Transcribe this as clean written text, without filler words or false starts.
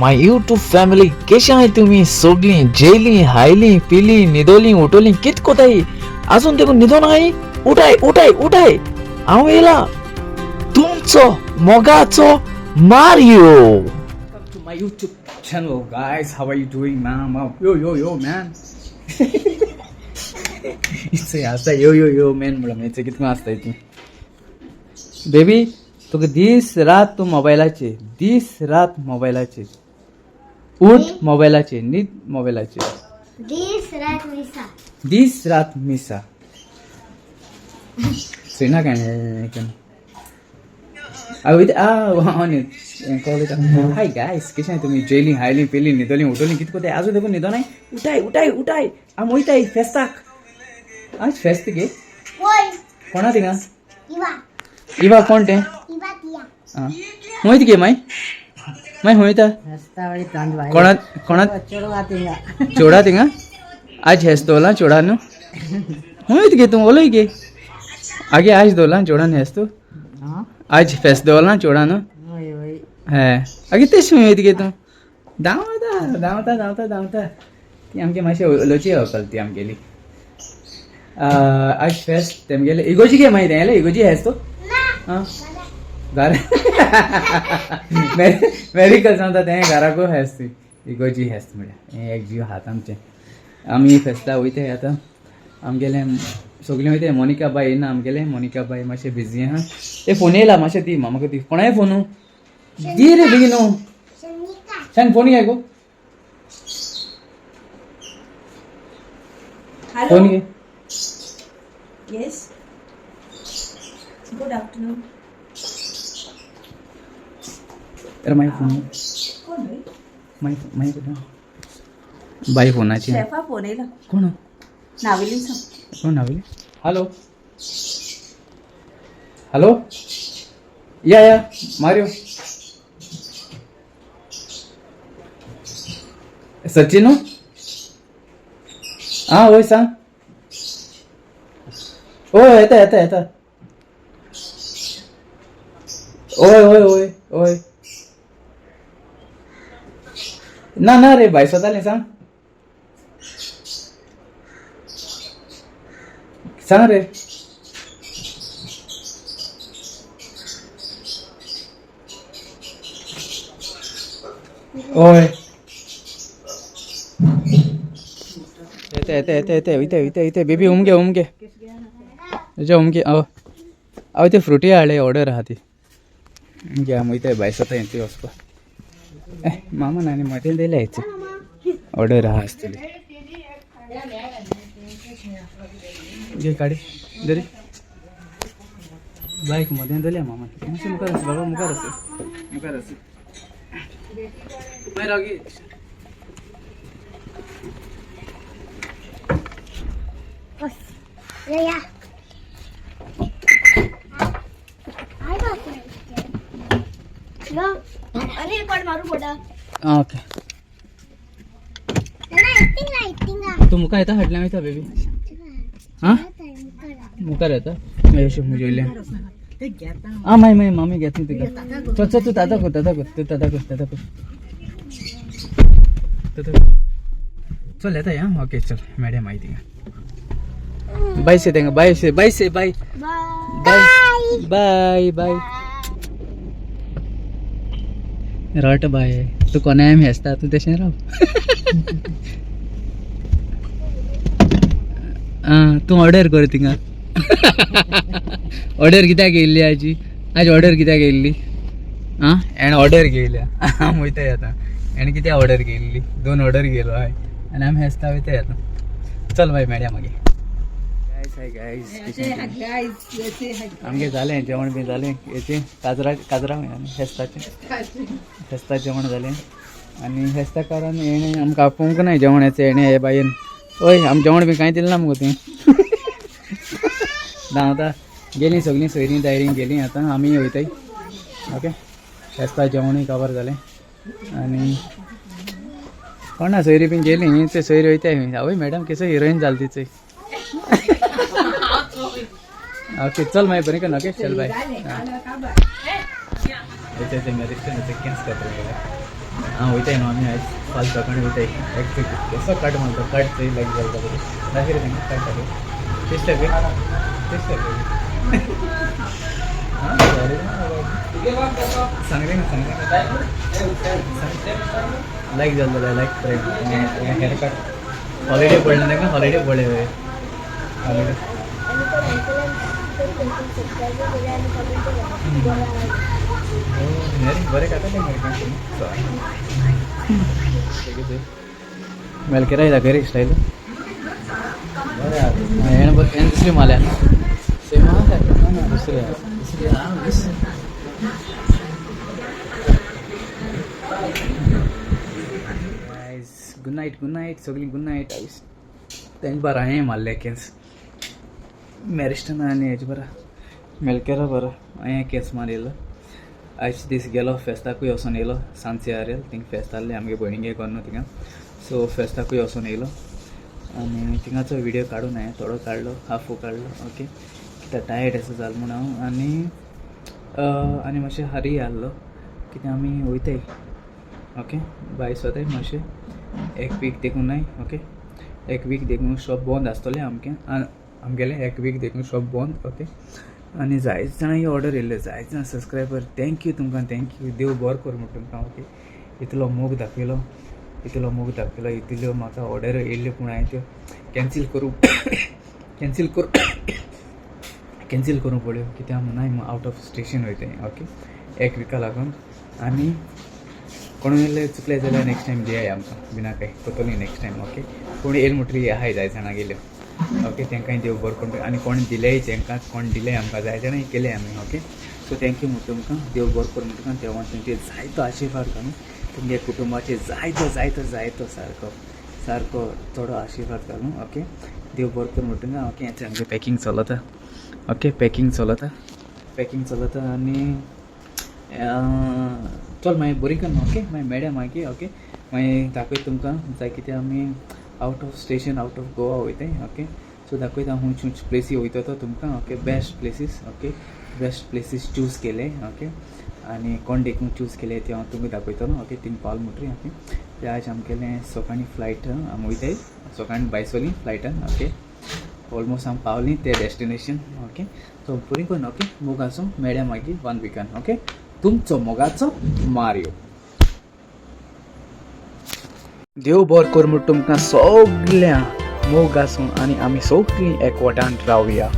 My YouTube family, केशे आहाय तुमी सोगलीं? जेयलीं, हायलीं, पिलीं, न्हिदोलीं, उठोलीं? कित कोताय? आजून देखून न्हिदोन आहाय? उठाय उठाय उठाय, हांव येयला तुमचो मोगाचो Mario. Welcome to my YouTube channel, guys. How are you doing, man? Yo, yo, yo, man. इथे आसता यो यो यो मॅन म्हणून हेचे कितकं आसता ती बेबी. तुका दीस रात तूं मोबायलाचेर, दीस रात मोबायलाचेर. उठ मोबायलाचेर, न्हीद मोबायलाचेर. दीस रात मिसा. दीस रात मिसा सुना काय. हाय गायस, कशें तुमी? जेयली, हायली, पिली, न्हिदोली, उठोली? कित कोताय? आजून देखून न्हिदो नाय? उठाय उठाय उठाय, आमी वयताय फेस्ताक. आज फेस्त गे. कोण? कोणा थिंगा? इवा. इवा कोण तें? इवा तिया. आं, हुंय गे माय माय हुंयता? कोणा कोणा चोडा थिंगा आज हेस दवरला चोडा न्हू. हुंयत गे तूं, उलय गे. आगे आज दवरला चोडान हेस तूं, आज फेस्त दवरला चोडा न्हू. हे आगे तेश हुंयत गे तूं? धांवता धांवता धांवता धांवता. ती आमगे मातशें उलोवची अकल ती आमगेली. आज फेस्त तेमगेले इगोजी गे मागीर तेंगेले इगोजी हेस तो. आं, घर मेडिकल सांगता तें घराकू हेस ती इगोजी हेस्त म्हळ्यार हें एक जीव हात आमचें. आमी फेस्ता वयताय आतां. आमगेलें सगळीं वयताय. मोनिका बाय येयना. आमगेलें मोनिका बाय मातशें बिजी आहा. ए, फोन येयला, मातशें दी मामाक दी. कोणाय फोनू दी रे बेगीन न्हू. शनिका. सांग, फोन घे गो. Hello. Phone घे. Yes. Good afternoon. अरे माय फोन. कोण रे? माय माय कुठं बाई फोनाची. शेफा फोन येयला. कोण? नावेलीचो. कोण नावेली? हॅलो हॅलो, या या मारियो, सचिन. आं, वय सांग. ओय, येता येता येता. ओय ओय ओय ओय, ना ना रे बाय, स्वतालें सांग सांग रे. ओय, येते येते येते येते, वयते वयते वयते. बेबी, उमगे उमगे जे उमगे. अव अव, ते फ्रुटी हाडले, ऑर्डर आहा ती. उमगे, आमी वयताय बाय स्वता येते वचपा. ए मामा, आनी मदें दिल्या याचे ऑर्डर आहा आसतली. घे गाडी दरी. बायक मदें दल्या मामा. मातशें मुखार आसा बाबा, मुखार आसा, मुखार आसा. मागीर राव. बस या. I बापरे. अरे कोण मारू पडा. आं, ओके. Lighting lighting. तूं मुखार येता, फाटल्यान वयता बेबी? आं, मुखार येता. अशें म्हजें वयल्यान. आं, मागीर मागीर मामी घेता तुका. चल चल, तूं ताता कर, ताता कर तूं, ताता कर, ताता कर, ताता कर. चल, येता. या, ओके, चल मेळया मागीर थिंगा. बाय से तेंका, बाय से, बाय से, बाय. बाय. बाय बाय. रट बाय, तूं कोणाय हेसता तूं तशें राव. आं, तूं ऑर्डर कर थिंगा. ऑर्डर कित्याक येयल्ली आजी? आज ऑर्डर कित्याक येयल्ली? आं, हेणें ऑर्डर घेयल्या. आमी वयताय आतां. हेणें कित्याक ऑर्डर घेयल्ली? दोन ऑर्डर घेयलो हांवें आनी आमी हेसता वयताय आतां. चल बाय, मेळया मागीर. गायस, हाय गायस. आमगे जालें जेवण बी जालें. हेचें काजरा काजरा फेस्ताचें, फेस्ता जेवण जालें. आनी फेस्ता कारण हेणें आमकां आपोवंक ना जेवणाचें. हेणें हे बायेन ओय, आम जेवण बी कांय दिलें ना मुगो. तुवें धांवता गेलीं सगळीं सोयरीं दायरीं गेलीं. आतां आमी वयताय. ओके, फेस्ता जेवणूय काबार जालें आनी कोणा सोयरी बीन गेलीं. ते सोयरी वयताय. आवय, मॅडम केसो हिरोईन जाली तिची. ओके, चल मागीर बरें कर. ओके, चल, बाय. केंस कातले. हांव वयताय न्हू आमी आयज फाल्यां सकाळीं वयताय. एक केसो कट मारता, कट चोय लायक जाता बरें. दाखय रे तांकां, कट दाखय. टेस्ट दाखय, टेस्ट दाखय. हां सॉरी, सांगलें ना, सांगलें. लायक जालें जाल्यार लायक कराय. हेअर कट हॉलिडे पडलें तांकां, हॉलिडे पडलें हॉलिडे. आनी कोण आयकल्यार सबस्क्रायब केले आनी कमेंट केले. बरें खाता तें मरे. मेलकेरा दाखय रे स्टायल. बरें हेण हेण दुसरी मारल्या सेम आहा काय? ना, दुसरी आहा, दुसरी आहा. वीस. गुड नायट, गुड नायट सगळीं, गुड नायट. तेंच बारा हांवें मारले केंस मॅरिस्टना आनी हेजे बरा मेलकेरा बरो हांवें केंस मारिल्लो. आयज दीस गेलो, फेस्ताकूय वचोन येयलो. सांजचे आरेल थिंग फेस्त आहलें आमगे भयणीगे कोन्न थिंगा. सो फेस्ताकूय वचोन येयलो आनी थिंगाचो व्हिडियो काडून हांवें थोडो काडलो, हाफू काडलो. ओके, कित्याक टायर्ड आसा जालो म्हूण हांव. आनी आनी मातशें हारी आहलो कित्याक आमी वयताय. ओके, भायर वताय मातशें एक वीक देखून नाय. ओके, एक वीक देखून शॉप बंद आसतलें आमकें, आमगेलें एक वीक देखून शॉप बंद. ओके, आनी जायत जाणां ऑर्डर येयल्ले, जायत जाणां सबस्क्रायबर, thank you तुमकां, thank you. देव बरो करूं म्हणटा तुमकां. ओके, इतलो मोग दाखयलो, इतलो मोग दाखयलो, इतल्यो म्हाका ऑर्डर येयल्ल्यो पूण हांवें त्यो कॅन्सील करूं कॅन्सील करूं कॅन्सील करूंक पडल्यो कित्याक म्हणून हांव आवट ऑफ स्टेशन वयताय. ओके, एक विका लागून. आनी कोण येयल्ले चुकले जाल्यार नेक्स्ट टायम दियाय आमकां, बिना काय कोतोली नेक्स्ट टायम. ओके, कोण येयल म्हणटरी आहाय जाय जाणां गेल्यो. ओके, तांकांय देव बरो करूं. आनी कोण दिलेय तांकां, कोण दिलेय आमकां, जाय जाणां केले आमी. ओके, सो thank you म्हणटा तुमकां. देव बरो करूं म्हणटा. देवान तुमचेर जायतो आशिर्वाद घालूं, तुमगे कुटुंबाचेर जायतो जायतो जायतो सारको सारको थोडो आशिर्वाद घालूं. ओके, देव बरो करूं म्हणटा. ओके, हें आमचें पॅकींग चलता. ओके, पॅकींग चलता, पॅकींग चलता. आनी चल मागीर बरी कर. ओके, मागीर मेळया मागीर. ओके, मागीर दाखयता तुमकां जाय कितें आमी out of station, out of Goa वयताय. Okay, so दाखयता हांव खंयच खंयच प्लेसी वयता तो तुमकां. Okay, best places, okay, best places choose केले. ओके, आनी कोण देखून चूज केले ते हांव तुमकां दाखयतलो. ओके, थिंग पावल म्हणटरी. ओके, ते आयज आमगेलें सकाळीं फ्लायट, आमी वयताय सकाळीं भायसोली फ्लायटान. ओके, ऑलमोस्ट आमी पावलीं ते डेस्टिनेशन. ओके, सो बरी करून. ओके, मोग आसूं, मेळया मागीर वन विकान. ओके, तुमचो मोगाचो मारियो. देव बरो कर म्हूण तुमकां सगळ्यां, मोग आसूं आनी आमी सगळीं एकवटान रावया.